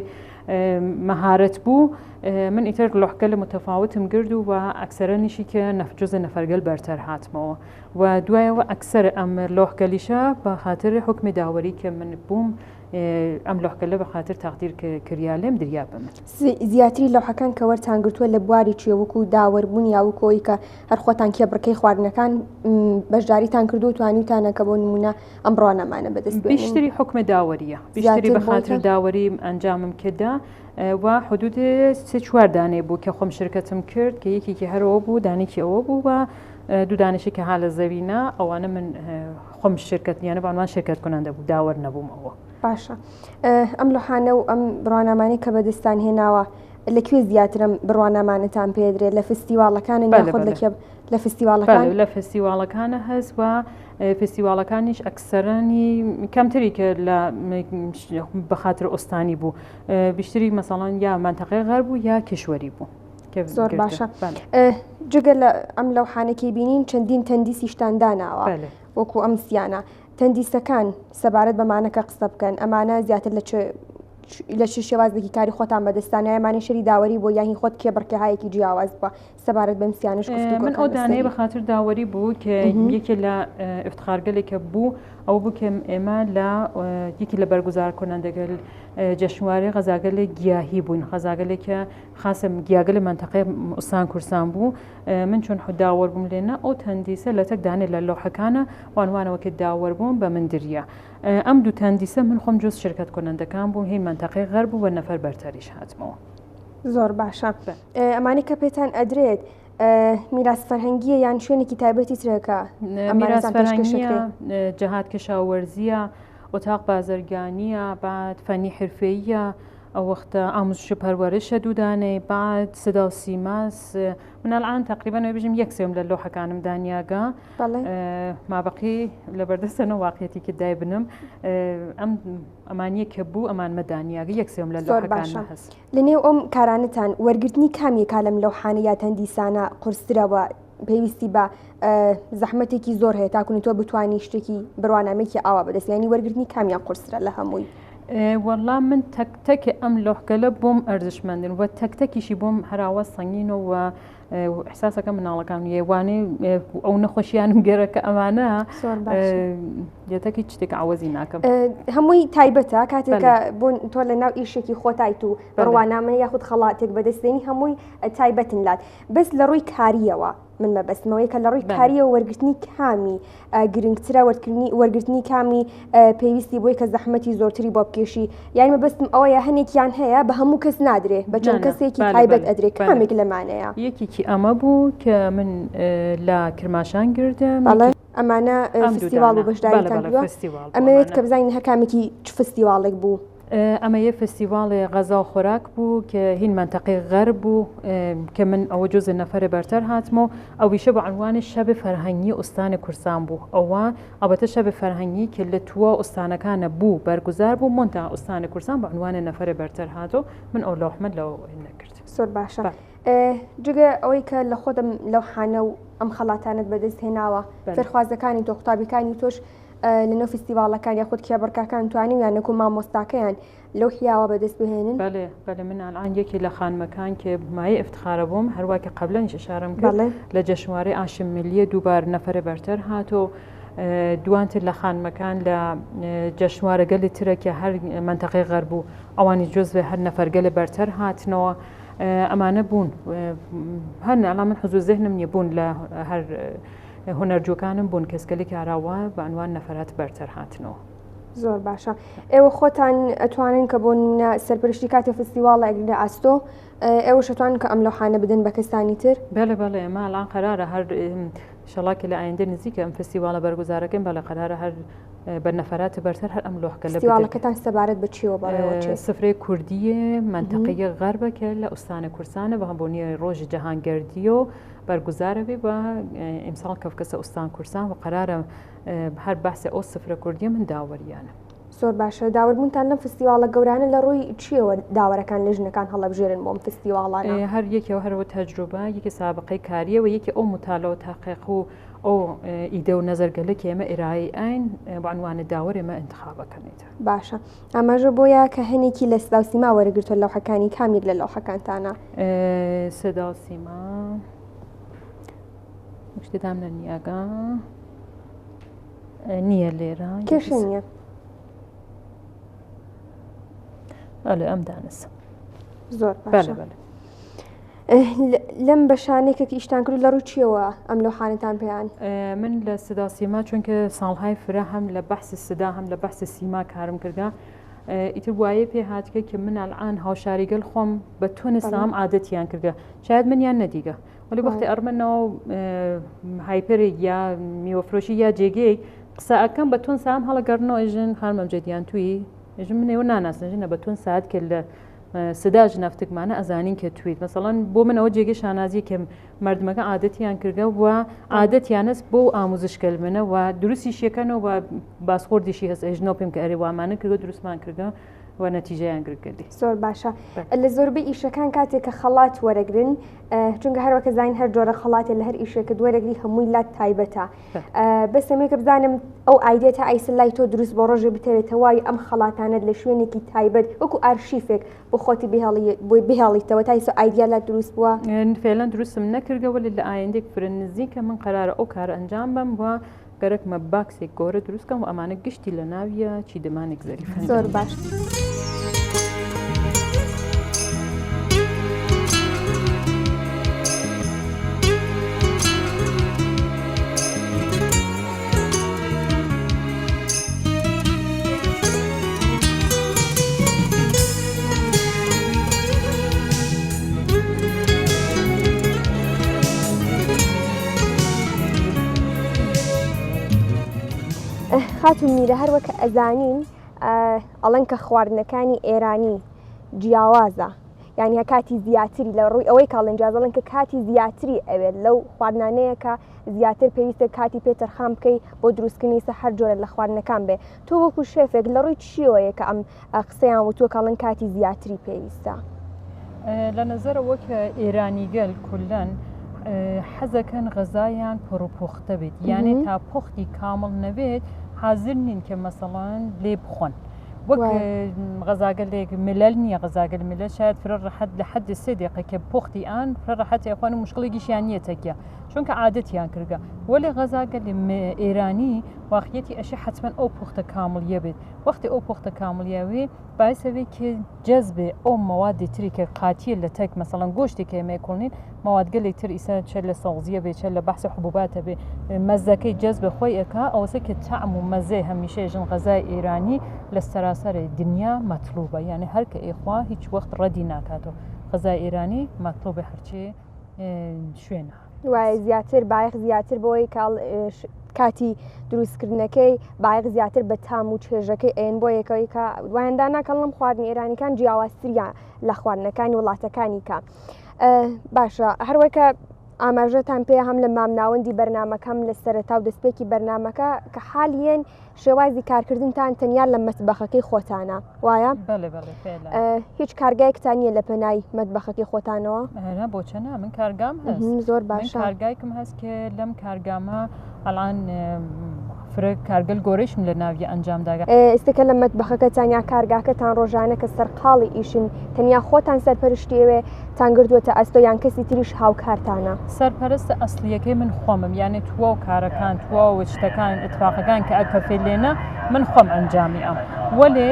مەهارەت بوو من ئیتر لۆحگەل متەفاوتم گرد و ئەکسەرەنیشی کە جزء نەفەرگەل بەرتەر هاتمەوە و دوایەوە ئەکسەر ئەم لۆحگەلیشە بە خاتر حکمی داوەری کە من بووم ئەم لۆحگەلە بە خاتر تەقدیر کریا لێم دریا بە من. زیاتری لەوحەکان کە وەرتان گرتووە لە بواری چیە وەکو داوەربوون یا وەکو ئەوەی کە هەر خۆتان کێبڕکێی خواردنەکان بەشداریتان کردووە توانیوتانە کە بۆ نموونە ئەم بڕوانامانە بەدەست بێنن؟ بیشتری حکم داوەریە بیشتری بە خاتر داوەری ئەنجامم کدا و حدود سێ چوار دانەی بوو کە خۆم شرکەتم کرد کە یەکێکی هەرەوە بوو دانێکی ئەوە بوو و دوو دانشی کە ها لە زەوینە ئەوانە من خۆم شرکت یانە بەعنوان شرکت کنندە بوو داوەر نەبووم ئەوە. باشە ئەم لوحانە و ئەم بڕوانامانەی کە بەدەستان هێناوە لە کوێ زیاترم بڕوانامانەتان پێدرێت لە فستیواڵەکانن یاخود لە کێ لە فستیواڵەکان؟ لە فستیواڵەکانە هەست و فستیواڵەکانیش ئەکسەرانی کەمتری کە لە بەخاتر ئۆستانی بوو بیشتری مەسەڵەن یا مەنتەقەی غەرب بوو یا کیشوەری بوو. زۆر باشە جگە لە ئەم لەوحانەکەی بینین چەندین تەندیسیشتان داناوە وەکو ئەم سیانە تەندیسەکان سەبارەت بەمانەکە قسە بکەن ئەمانە زیاتر لە لە چ شێوازێکی کاری خۆتان بەدەستانە ئەمانە شەری داوەری بۆ یاهی خۆت کێبڕکێهایەکی جیاواز بووە سەبارەت بەم سیانش من ئەو دانەیە بە خاتر داوەری بوو کە یەکێ لە ئفتخارگەلێک کە بوو ئەو بوو کە ئێمە لە یەکی لە بەرگوزار کنندەگەل جەشنوارەی غەزاگەلێک گیاهی بووین غەزاگەلێک کە خاصە گیاگەلی مەنتەقەی ئوستان کورسان بوو من چون داوەر بووم لێنە ئەو تەندیسە لە تەک دانێ لە لۆحەکانە وانوانەوە کە داوەر بووم بە من دریا ئەم دوو تەندیسە من خۆم جز شرکت کنندەکان بووم هی مەنتەقەی غەرب بوو بە نەفەر بەرتەریش هاتمەوە. زۆر باشە ئەمانەی کە پێتان ئەدرێت میراث فەرهەنگیە یان شوێنێکی تایبەتی ترەکە میراث فەرهەنگیە جهاد کشاوەرزیە ئۆتاق بازرگانیە بعد فەنی حرفەییە ئەو وەختە ئاموزش و پەروەرشە دوودانەی بعد صدا و سیماس من الان تقریبا بژم یەک سێم لە لۆحەکانم دانیاگە مابقی لە بەردەستەنە واقعەتی کە دایبنم ئەم ئەمانیە کە بوو ئەمان مەدانیاگە یەک سێم لە لۆحەکان هەست. لە نێو ئەم کارانەتان وەرگرتنی کام یەکا لەم لەوحانە یا تەندیسانە قورسترە و پێویستی بە زەحمەتێکی زۆر هەیە تاکونی تۆ بتانی شتێکی بڕوانامێکی ئاوا بەدەست ینی وەرگرتنی کامیان قورسرە لە هەمووی؟ وەڵا من تەک تەکی ئەم لۆحگەلە بۆم ئەرزشمەندن و تەک تەکیشی بۆم هەراوە سەنگینەوە ئیحساسەکە مناڵەکان یێوانەی ئەو نەخۆشیانم گەرەکە ئەمانە یەتەکی شتێک عوەزی ناکەم هەمووی تایبەتە کاتێکە بۆ تۆ لە ناو ئیشێکی خۆتایت و بڕوانامە یاخود خەڵاتێک بەدەستێنی هەمووی تایبەتن لات بەس لە ڕووی کاریەوە من مەبەستمەوەی کە لە ڕووی کاریەوە وەرگرتنی کامی گرنگترە وەرکردنی وەرگرتنی کامی پێویستی بۆی کە زەحمەتی زۆرتری بۆ بکێشی یانی مەبەستم ئەوەیە هەنێکیان هەیە بە هەموو کەس نادرێ بە چەند کەسێکی تایبەت ئەدرێ کامێک لەمانەیە؟ یەکێکی ئەمە بوو کە من لە کرماشان گردم. بەڵێ ئەمانە فستیواڵ و بەشداریتان کردووە ئەمەوێت کە بزانین هەر کامێکی چ فستیواڵێک بوو؟ ئەمە یە فستیواڵێ غەزا و خۆراک بوو کە هین مەنتەقەی غەرب بوو کە من ئەوە جزء نەفەرێ بەرتەر هاتمەوە ئەویشە بە عنوانی شەب فەرهەنگی ئوستان کورسان بوو ئەوە ئەڵبەتە شەب فەرهەنگی کە لە توا ئوستانەکانە بوو بەرگوزار بوو مۆنتا ئوستان کورسان بە عنوان نەفەرێ بەرتەر هاتۆ من ئەو لەوحمە لەو نەکرد. زۆر باشە جگە ئەوەی کە لە خۆتم لەوحانە و ئەم خەڵاتانەت بەدەست هێناوە فێرخوازەکانی تۆ قوتابیەکانی تۆش لەنێو فیستیڤاڵەکان یاخود کێبڕکاکان توانیویانە کو مامۆستاکەیان لەو حیاوە بەدەست بهێنن؟ بەلێ بەلێ من ئەلئان یەکێ لە خانمەکان کە مایەی ئفتخارە بۆم هەروا کە قەبلەنیش ئشارەم کرد لە جەشنوارەی ئاشم ملیە دووبار نەفەرە بەرتەر هاتۆ دوان تر لە خانمەکان لە جەشنوارەگەلی ترە کە هەر مەنتەقەی غەرب و ئەوانی جزوێ هەر نەفەرگەلە بەرتەر هاتنەوە ئەمانە بوون هەر ئەڵا من حزوور زهنم نیە بوون لە هەر هونەرجوەکانم بوون کەسگەلێکی ئاراوە بە عنوان نەفەرات بەرتەر هاتنەوە. زۆر باشە ئێوە خۆتان ئەتوانن کە بۆ نمونە سەرپەرشتی کاتێ فستیواڵە ئەگرنە ئاستۆ ئێوەش ئەتوانن کە ئەم لەوحانە بدەن بە کەسانی تر؟ بەڵێ بەڵێ ئێمە ئەلان قەرارە هەر ئینشەڵا کە لە ئایندە نزیکە ئەم فستیواڵە بەرگوزارەکەین بەڵێ قەرارە هەر بە نەفەرات بەرتەر هەر ئەم لۆحگەلە بدرێت. فستیواڵەکەتان سەبارەت بە چیەوە بەڕێوەچێت؟ سفرەی کوردییە مەنتەقەی غەربە کە لە ئوستانە کوردستانە بە بۆنی ڕۆژی جەهانگەردییەوە بەرگوزارە بێ بە ئیمساڵ کەفکەسە ئوستان کوردستان و قەرارە هەر بەحسی ئەو سفرە کوردیە من داوەریانە. زۆر باشە داوەربوونتان لەم فستیواڵە گەورانە لە ڕووی چیەوە داوەرەکان لە ژنەکان هەڵەبژێرن بۆ ئەم فستیواڵانە؟ هەر یەکێ هەرەوە تەجروبە یەکێ سابقەی کاریە و یەکێ ئەو متالە و تاقیق و ئەو ئیدە و نەزەرگەلە کە ئێمە ئرائەی ئاین بە عنوان داوەر ئێمە ئینتخابەکەنیت. باشە ئاماژە بۆیە کە هەنێکی لە سدا و سیما وەرگرتووە لەوحەکانی کام یەک لە لەوحەکانتانە؟ سدا و سیما شتێدام لە نیاگا نییە لێرە کێشە نییە. ئەلێ ئەم دانسە زۆر باشە. لەم بەشانەی کە ئیشتان کرد لە ڕووی چیەوە ئەم لەوحانەتان پێیان؟ من لە سدا سیما چونکە ساڵهای فرە هەم لە بەحسی سدا هەم لە بەحسی سیما کارم کردگە. ئیتر وایە پێ هاتگە کە من ئەلعان هاوشاریگەل خۆم بە تونس سام عادەتیان کردگە شاید منیان نەدیگە وەلی وەختی ئەڕمە ناو هایپەرێک یا میوەفرۆشی یا جێگەیەک قسە ئەکەم بە تون سام هەڵەگەڕنەوە ئێژن خانم ئەمجەدیان توی ئێژن من ئێوە ناناسن ژنە بە تون ساعت کە لە سدا ژنەفتگمانە ئەزانین کە تویت مەسەڵەن بۆ من ئەوە جێگەی شانازیە کە مردمەکە عادەتیان کردگە و عادەتیانەس بۆ ئاموزشکەل منە و دروستیش یەکەنەوە و باسخۆردیشی هەست ئێژنەوە پێم کە ئەرێ وامانە کردگە دروستمان کردگە و نەتیجەیان گرگردی. زۆر باشە لە زۆربەی ئیشەکان کاتێک کە خەڵات وەرەگرن چونکە هەروەکە زین هەر جۆرە خەڵاتێ لە هەر ئیشێکت وەرەگری هەمووی لات تایبەتە بەس ئەمەیە بزانم ئەو ئایدیا تا ئایسە لای تۆ دروست بۆ ڕۆژێ بتەوێت تەواوی ئەم خەڵاتانەت لە شوێنێکی تایبەت وەکو ئارشیفێک بۆ خۆتی بهێڵی بۆی بهێڵیتەوە تا ئیسە ئایدیا لات دروست بووە؟ فعلا دروستم نەکردگە وەلی لە ئایندێک فرە نزیکە من قەرارە ئەو کارە ئەنجام بەم و گەرەکمە باکسێک گۆرە دروست کەم و ئەمانە گشتی لە ناویە چیدەمانێک زەریف زۆر باش. خاتوو میرە هەر وەک ئەزانین ئەڵەن کە خواردنەکانی ئێرانی جیاوازە یعنی کاتی زیاتری لە ڕووی ئەوەی کاڵن جیازڵن کە کاتی زیاتری ئەوێت لەو خواردنانەیە کە زیاتر پێویستە کاتی پێ تەرخان بکەی بۆ دروستکردنی سە هەر جۆرە لە خواردنەکان بێ تۆ وەکو شێفێک لە ڕووی چیەوەیە کە ئەم قسەیان وتووە کاڵن کاتی زیاتری پێویستە؟ لە نەزەرە وەک ئێرانی گەل کولەن حەزەکەن غەزایان پڕ و پوختە بێت یانێ تا پوختی کامڵ نەبێت حازر نین کە مەسەڵەن لێ بخۆن. وەک غەزاگەلێک ملل نییە غەزاگەل ملل شاید فرە ڕەحەت لە حەد سێ دقیقە کە پوختی ئان فرە ڕەحەتی ئەخوان و مشکڵێکیشیان نییە تەکیە چونکە عادەتیان کردگە وەلێ غەزاگەلی ئێرانی واقعیەتی ئەشێ حەتمەن ئەو پوختە کامڵیە بێت وەختی ئەو پوختە کامڵیە وێ باعث ئەوێ کە جەزبێ ئەو مەوادی تری کە قاتیە لە تەک مەسەڵەن گۆشتی کە ئێمە کوڵنین مەوادگەلێک تر ئیسە چە لە سەوزیە بێ چە لە بەحس حبوباتە بێ مەزەکەی جەزبێ خۆی ئەکا ئەوەسە کە تەعم و مەزەی هەمیشە ژن غەزای ئێرانی لە سەراسەرێ دنیا مەتڵوبە یانێ هەر کە ئێخوا هیچ وەخت ڕەدی ناکاتەوە غەزای ئێرانی مەتڵوبێ هەرچێ شوێنە. وایە زیاتر بایەخ زیاتر بۆی کاڵ کاتی دروستکردنەکەی بایەخ زیاتر بە تام و چێژەکەی ئەین بۆ یەکەوەی کە وایان دانا کەڵم خواردنی ئێرانیکان جیاوازتریان لە خواردنەکانی وڵاتەکانی کە باشە هەروەکە ئاماژەتان پێ هەم لە مامناوەندی بەرنمەکەم لە سەرەتا و دەستپێکی بەرنمەکە کە حالیەن شێوازی کارکردنتان تەنیا لە مەتبەخەکەی خۆتانە وایە؟ بەڵێ بەڵێ فعلا. هیچ کارگایەکتان نییە لە پەنای مەتبەخەکەی خۆتانەوە؟ نا بۆ چە نا من کارگام هەست زۆر باشە. من کارگایکم هەست کە لەم کارگامە ئەلان فرە کارگەل گۆرەیشم لە ناویە ئەنجام داگە. ئێستا کە لە مەتبەخەکەتان یا کارگاکەتان ڕۆژانە کە سەرقاڵی ئیشن تەنیا خۆتان سەرپەرشتی ئەوێ تان گرتووەتە ئەستۆ یان کەسی تریش هاوکارتانە؟ سەرپەرستە ئەسڵیەکەی من خۆمم یانێ تواو کارەکان تواو شتەکان ئیتفاقەکان کە ئەکەفێ لێنە من خۆم ئەنجامی ئەم وەلێ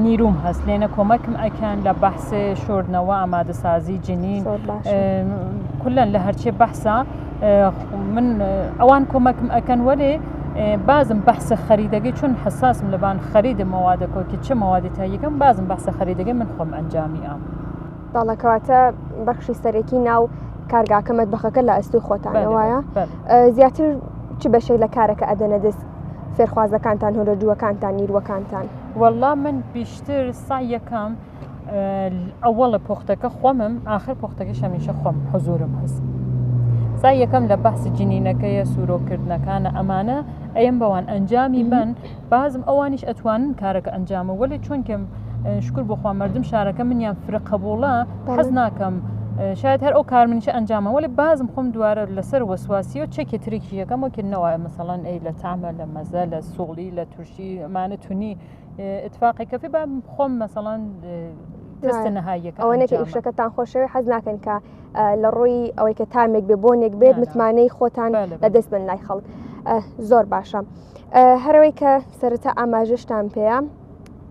نیروم هەست لێنە کۆمەکم ئەکەن لە بەحس شۆردنەوە ئامادەسازی جنین کولەن لە هەرچێ بەحسە من ئەوان کۆمەکم ئەکەن وەلێ بازم بەحسە خەریدەگەی چون حساسم لەبان خەریدە مەوادەکۆ کە چ مەوادی تاییەکەم بازم بەحسە خەریدەگەی من خۆم ئەنجامی ئەم. بەڵێ کەواتە بەخشی سەرەکی ناو کارگاکە مەتبەخەکە لە ئەستۆی خۆتانە وایە زیاتر چ بەشێک لە کارەکە ئەدەنە دەست فێرخوازەکانتان هۆرەجووەکانتان نیروەکانتان؟ وەڵا من بیشتر سعی یەکەم ئەوەڵە پۆختەکە خۆمم ئاخر پۆختەکەش هەمیشە خۆم حزورم هەست سعی یەکەم لە بەحسی جنینەکەیە سوورۆکردنەکانە ئەمانە ئەیەم بەوان ئەنجامی بن بازم ئەوانیش ئەتوانن کارەکە ئەنجامە وەلێ چونکە شکر بۆخوا مردم شارەکە منیان فرە قبوڵە حەز ناکەم شاید هەر ئەو کار منیشە ئەنجامە وەلێ بازم خۆم دوارە لەسەر وەسواسی و چەکی ترێکی یەکەم وەکە نەوایە مەسەڵەن ئەی لە تامە لە مەزە لە سوڵی لە تورشی ئەمانە تونی اتفاقی کەفی با خۆم مەسەڵەن تەستە نەهاییەکە ئەوەنە کە ئیشەکەتان خۆشەوێ حەز ناکەن کە لە ڕووی ئەوەی کە تامێک بێ بۆنێک بێت متمانەی خۆتان لە دەست بن لای خەڵک زۆر باشە. هەرەوەی کە سەرەتا ئاماژەشتان پێیە.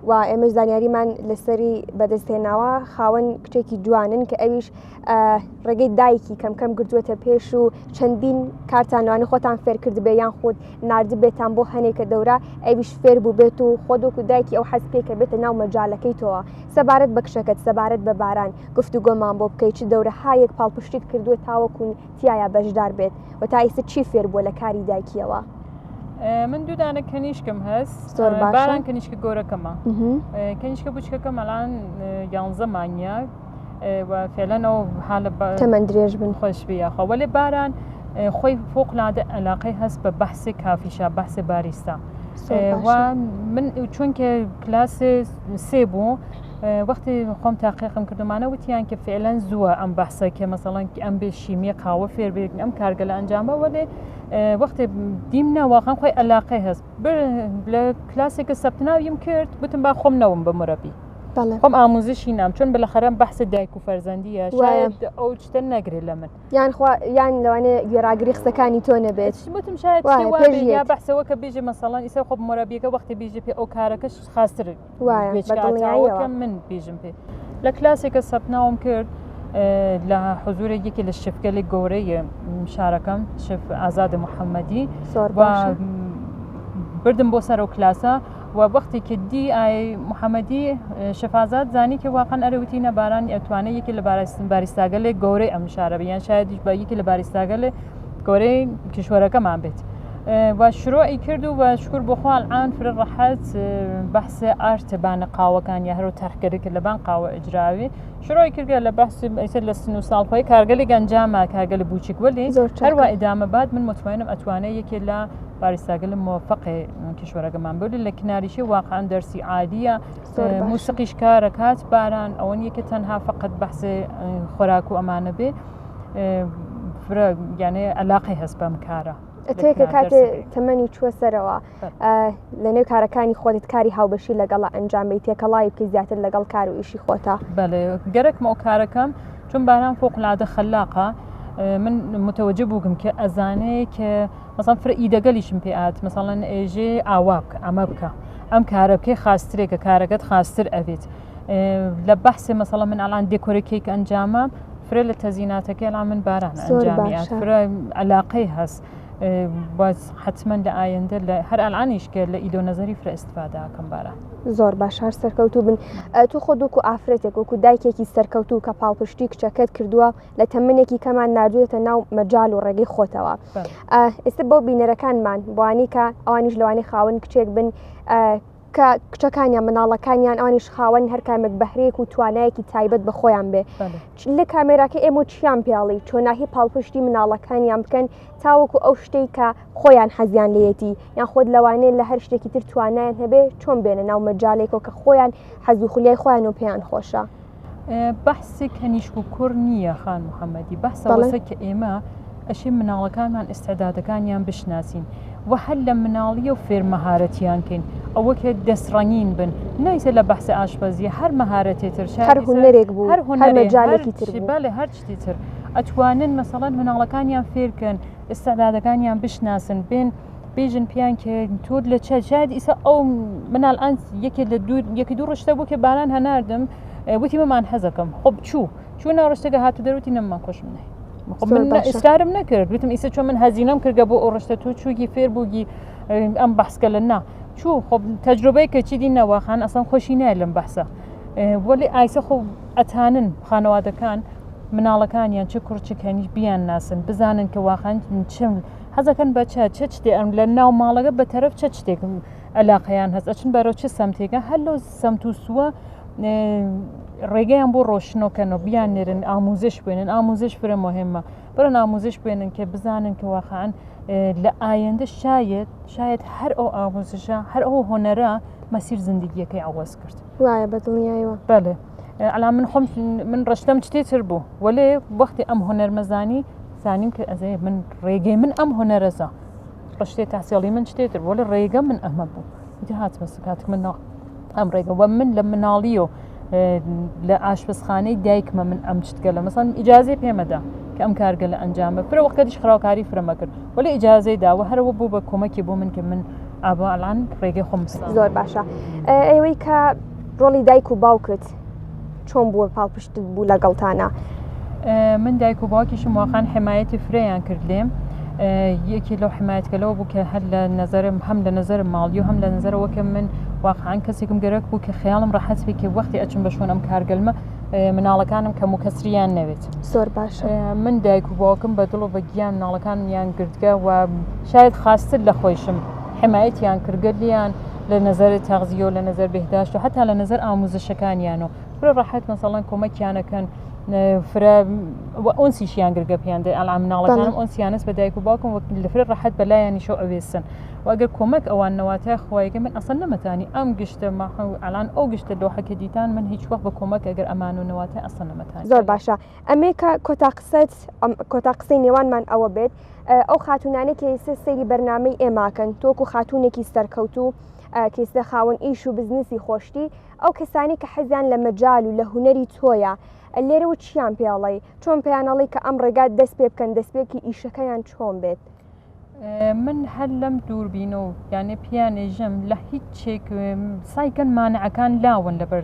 و ئێمەش زانیاریمان لەسەری بەدەستهێناوە خاوەن کچێکی جوانن کە ئەویش ڕێگەی دایکی کەم کەم گرتووەتە پێش و چەندین کارتان لەوانە خۆتان فێر کردبێ یان خۆت نردبێتان بۆ هەنێکە دەورە ئەویش فێر بوو بێت و خۆت وەکو دایکی ئەو حەز بکەی کە بێتە ناو مەجالەکەی تۆوە سەبارەت بە کچەکەت سەبارەت بە باران گفتوگۆمان بۆ بکەیت چ دەورەهایەک پاڵپشتیت کردووە تاوەکو تیایا بەشدار بێت و تا ئیستا چی فێر بووە لە کاری دایکیەوە؟ من دوو دانە کەنیشکم هەست زۆر باشە. باران کەنیشکە گەورەکەمە کەنیشکە بچکەکەم ئەلان یانزە مانگە و فعلا ئەو حالە تەمەن درێژ بن خۆش بی یاخوا وەلێ باران خۆی فوق العادە علاقەی هەست بە بەحسی کافیشا بەحسی باریستا و من چونکە کلاس سێ بوو وەختی خۆم تاقیقم کردومانە وتیان کە فعلا زووە ئەم بەحسە کە مەسەڵەن ئەم بێ شیمی قاوە فێر بێت ئەم کارگە لە ئەنجامە وەلێ وەختی دیم ناواخان خۆی علاقەی هەست لە کلاسێکە سەبتناویم کرد وتم با خۆم نەوم بە مرەبی خۆم ئاموزشی نام چون بلەخەرەم بەحس دایک و فەرزەندیە شاید ئەو شتە نەگرێت لە من یان خوا یان لەوانەیە گوێڕاگری قسەکانی تۆ نەبێت وتم شاید یا بەحسەوە کە بیژێ مەسەڵەن ئیسە خۆ مۆرەبیەکە وەختی بیژێ پێ ئەو کارەکەش خاستر وایە من بیژم پێ لە کلاسێکە سەبتناوم کرد لە حزورێک یەکێ لە شفگەلی گەورەی شارەکەم شف ئازاد محەممەدی بردم بۆ سەر و کلاسە و وەختی کە دی ئای محەممەدی شفازاد زانی کە واقعا ئەرەوتی نەباران ئەتوانێت یەکێ لە باریستاگەلێک گەورەی ئەم شارە بیان شایدیش بە یەکێ لە باریستاگەلێ گەورەی کیشوەرەکەمان بێت. و شروعی کرد و بە شکر بۆ خوا الان فرە ڕەحەت بەحس ئارت بانە قاوەکان یا هەرو تەرحگەری کرد لەبان قاوە ئجراوی شروعی کردگە لە بەحس ئیسە لە سن و ساڵ خۆی کارگەلی گەنجامە کارگەلی بوچک وەلی هەروە ئدامە بات من مطمئنم ئەتوانێ یەکێ لە باریستاگەل مۆفقێ کیشوەرەکەمان بولی لە کناریشی واقعا دەرسی عالیە موسیقیش کارەکات باران ئەوە نییە کە تەنها فقط بەحس خۆراک و ئەمانە بێ فرە یانێ علاقەی هەست بەم کارە. ئەتەوێ کە کاتێ تەمەنی چووە سەرەوە لە نێو کارەکانی خۆتت کاری هاوبەشی لەگەڵا ئەنجام بەی تێکەڵاوی بکەی زیاتر لەگەڵ کار و ئیشی خۆتا؟ بەڵێ گەرەکمە ئەو کارەکەم چون باران فوق العادە خەلاقە من متوجه بووگم کە ئەزانێ کە مەسەڵەن فرە ئیدەگەلیشم پێ ئات مەسەڵەن ئێژێ ئاوا بکە ئەمە بکە ئەم کارە بکەی خاسترێکە کارەکەت خاستر ئەبێت لە بەحسێ مەسەڵە من ئەلان دێکۆرە کێک ئەنجامە فرە لە تەزیناتەکەی ئەلان من باران ئەنجامی فرە علاقەی هەست باز حتمما لە ئایندە لە هەر ئەلانیش کە لە ئیدۆ نەزەری فرە ئیسفادەکەم باران. زۆر باش هەر سەرکەوتوو بن تو خۆت وەکو ئافرەتێک وەکو دایکێکی سەرکەوتوو کە پاڵپشتی کچەکەت کردووە لە تەمەنێکی کەمان نردوێتە ناو مەجال و ڕێگەی خۆتەوە ئێستا بۆ بینەرەکانمان بۆانی کە ئەوانیش لەوانی خاوەن کچێک بن کە کچەکانیان مناڵەکانیان ئەوانیش خاوەن هەر کامێک بەهرەیەک و توانایەکی تایبەت بە خۆیان بێ لە کامێراکە ئێمە چیان پێڵی چۆناهی پاڵپشتی مناڵەکانیان بکەن تاوەکو ئەو شتێک کە خۆیان حەزیان لێیەتی یان خۆت لەوانەیە لە هەر شتێکی تر توانایان هەبێ چۆن بێنە ناو مەجالێکەوە کە خۆیان حەز و خولیای خۆیان و پێیان خۆشە. بەحسی کەنیشک و کوڕ نییە خان محەممەدی بەحس ئەوەسە کە ئێمە ئەشێ مناڵەکانمان ئیستعدادەکانیان بشناسین و هەر لە مناڵیەو فێر مەهارەتیان کەین ئەوە کە دەست ڕەنگین بن نایسە لە بەحس ئاشپەزیە هەر مەهارەتێ تر شاید هەر هونەرێک بوو هەر هەر هونەرێ هەر مەجالێکی تر بوو بەڵێ هەر شتی تر ئەتوانن مەسەڵەن مناڵەکانیان فێرکەن ئیستعدادەکانیان بشناسن بێن بیژن پیان کە تۆ لە چە شاید ئیسا ئەو منال ئان یەکێ لە دوو یەکی دوو ڕشتە بوو کە باران هەناردم وتی مەمان حەزەکەم خۆ بچوو چوو ناو ڕشتەکە هاتو دەروتی نەممان خۆشم نای من ئیسرارم نەکرد وتم ئیسە چۆن من هەزینەم کردگە بۆ ئەو ڕشتە تۆ چووگی فێر بووگی ئەم بەحسکە لە نا چوو خۆ تەجروبەی کە چی دی نەواخان ئەسڵەن خۆشی نایە لەم بەحسە وەلی ئایسە خۆ ئەتانن خانەوادەکان مناڵەکانیان چ کوڕ چ کەنیش بیان ناسن بزانن کە واخان چ حەزەکەن بە چە چ شتێ ئەم لە ناو ماڵەکە بە تەرەف چ شتێک علاقەیان هەست ئەچن بەرەو چ سەمتێکە هەر لەو سەمت و سووە ڕێگەیان بۆ ڕۆشنۆکەن و بیان نێرن ئاموزش بێنن ئاموزش فرە مهمە بڕن ئاموزش بێنن کە بزانن کە واقعا لە ئایندە شاید شاید هەر ئەو ئاموزشە هەر ئەو هۆنەرە مەسیر زندگیەکەی عوەز کرد وایە بە دڵنیایەوە بەێ ئەلا من خۆم من ڕشتەم شتێ تر بوو وەلێ وەختی ئەم هونەرمەزانی زانیم کە ئەزێ من ڕێگەی من ئەم هونەرەزە ڕشتێ تاسێڵی من شتێ تر وەلێ ڕێگە من ئەمە بوو ئیتر هاتمە سکاتک من ناو ئەم ڕێگە وە من لە مناڵی و لە ئاشپەزخانەی دایکمە من ئەم چتگەلە مەسەن ئیجازەی پێمەدا کە ئەم کارگەلە ئەنجامە فرە وەختەریش خراوکاری فرەمە کرد وەلێ ئیجازەی دا و هەرەوە بوو بە کۆمەکی بۆ من کە من. ئابا ئەلان ڕێگەی خۆم زۆر باشە ئێوەی کە ڕۆڵی دایک و باوکت چۆن بووە پاڵپشتت بوو لەگەڵتانە؟ من دایک و باوکیشم واقعا حمایەتی فرەیان کرد لێم یەکی لەو حمایەتکەلەوە بوو کە هەر لە نظرم هەم لە نظر ماڵی و هەم لە نظرەوە کە من واقعا کەسێکم گەرەک بوو کە خەیاڵم ڕەحەت بێ کە وەختی ئەچم بە شوێن ئەم کارگەلمە مناڵەکانم کەم و کەسریان نەوێت زۆر باشە من دایک و باوکم بە دڵ و بە گیان مناڵەکانمیان گرتگە و شاید خاستر لە خۆیشم حمایەتیان کردگە لیان لە نظر تەغزیە و لە نظر بهداشت و حتا لە نظر ئاموزشەکانیان و فرە ڕەحەت مەسەڵەن کۆمەکیانەکەن فرە ئۆنسیشیان گرگە پێیان دێ ئەلان مناڵەکانم ئۆنسیانس بە دایک و باوکم وەک لە فرە ڕەحەت بەلایانیشەوە ئەوێسن و ئەگەر کۆمەک ئەوان نەواتە خوایەکە من ئەسڵ نەمەتانی ئەم گشتە ئەلان ئەو گشتە لۆحە کە دیتان من هیچ وەخت بە کۆمەک ئەگەر ئەمان و نەواتە ئەسڵ نەمەتانی زۆر باشە ئەمێ کە کۆتا قسەت کۆتا قسەی نێوانمان ئەوە بێت ئەو خاتونانەی کە ئێستا سەیری بەرنامەی ئێماکەن تۆکو خاتونێکی سەرکەوتوو کە ئێستا خاوەن ئیش و بزنسی خۆشتی ئەو کەسانی کە حەزیان لە مەجال و لە هونەری تۆیە لێرەوە چیان پێڵی چۆن پێیانەڵی کە ئەم ڕێگات دەست پێ بکەن دەستپێکی ئیشەکەیان چۆن بێت؟ من هەر لەم دووربینە و یانێ پیانێژم لە هیچ چێک سایکەن مانعەکان لاون لەبەر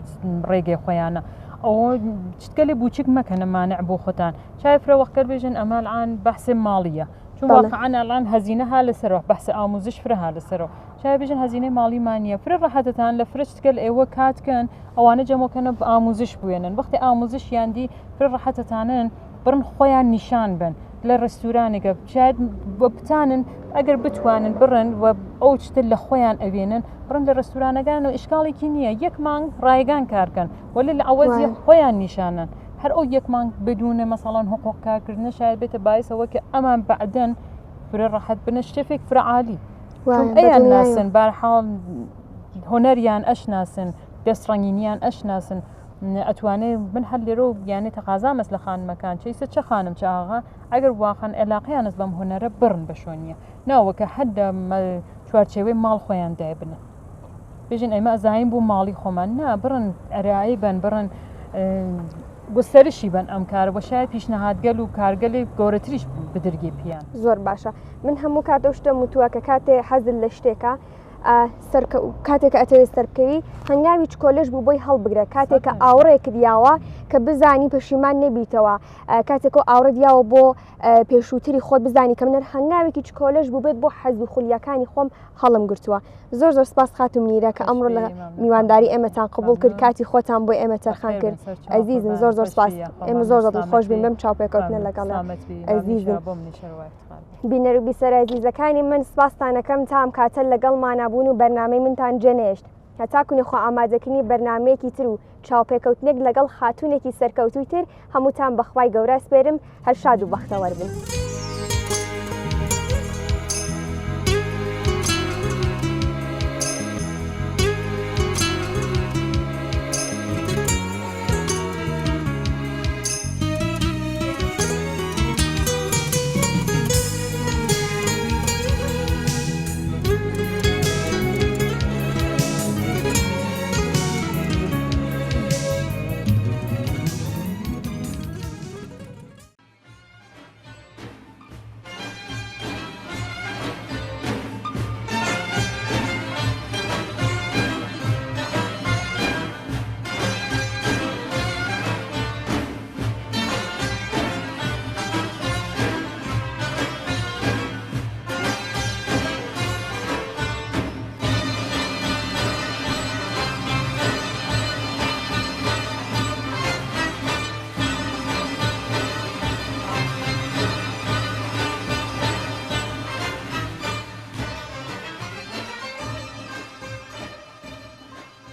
ڕێگەی خۆیانە ئەوە چتکەلێ بوچک مەکەنە مانع بۆ خۆتان چای فرە وەختکەر بێژن ئەمە الان بەحسێ ماڵیە چون واقعا الان هەزینە ها لەسەرەوە بەحس ئاموزش فرە ها لەسەرەوە چای بێژن هەزینەی ماڵیمان نییە فرە ڕەحەتتان لە فرە چتکەل ئێوە کاتکەن ئەوانە جەمەکەنە ئاموزش بوێنن وەختی ئاموزشیان دی فرە ڕەحەتتانن بڕن خۆیان نیشان بن لە ڕێستورانێکە شاید بتانن ئەگەر بتوانن بڕن و ئەو شتە لە خۆیان ئەوێنن بڕن لە ڕێستورانەکان و ئیشکاڵێکی نییە یەک مانگ ڕایگان کارکەن وەلی لە عوەزی خۆیان نیشانن هەر ئەو یەک مانگ بدونە مەسەڵەن حقوق کارکردنە شاید بێتە باعثەوە کە ئەمان بەعدەن فرە ڕەحەت بنە شتێک فرە عالی ئەیان ناسن بارحاڵ هونەریان ئەشناسن دەست ڕەنگینیان ئەشناسن ئەتوانێ من هەر لێرەو یانێ تەقازامەس لە خانمەکان چەیسە چە خانم چە ئاغا ئەگەر واقعا ئەلاقەیانەس بەم هونەرە بڕن بە شۆنیە ناوەکە هەر لە چوارچێوەی ماڵ خۆیان دایبنن بێژن ئێمە ئەزانین بۆ ماڵی خۆمان نا بڕن ئەرایی بن بڕن گوستەرشی بن ئەم کارە بۆ شاید پیشنهادگەل و کارگەلی گەورەتریش بدرگێ پیان زۆر باشە من هەموو کات ئەو شتەم وتووە کە کاتێ حەزت لە شتێکە کاتێک کە ئەتەوێت سەربکەوی هەنگاوی چکۆلەش بوو بۆی هەڵبگرە کاتێک کە ئاوڕێکت یاوە کە بزانی پەشیمان نەبیتەوە کاتێک و ئاوڕت یاوە بۆ پێشووتری خۆت بزانی کە منەر هەنگاوێکی چکۆلەش بوو بێت بۆ حەز و خولیاکانی خۆم هەڵم گرتووە زۆر زۆر سپاس خاتوو منیرە کە ئەمڕۆ لە میوانداری ئێمەتان قبول کرد کاتی خۆتان بۆ ئێمە تەرخان کرد ئەزیزم زۆر زۆر سپاس ئێمە زۆر زۆر دڵخۆش بین بەم چاوپێکەوتنە لەگەڵ ئەزیزم. بینەر و بیسەرە ئەزیزەکانی من سپاستانەکەم تا ئەم کاتە لەگەڵمانا بوون و بەرنامەی منتان جێنەهێشت هەتاکو خۆ ئامادەکردنی بەرنامەیەکی تر و چاوپێکەوتنێک لەگەڵ خاتوونێکی سەرکەوتووی تر هەمووتان بەخوای گەورە سپێرم هەر شاد و بەختەوەر بن.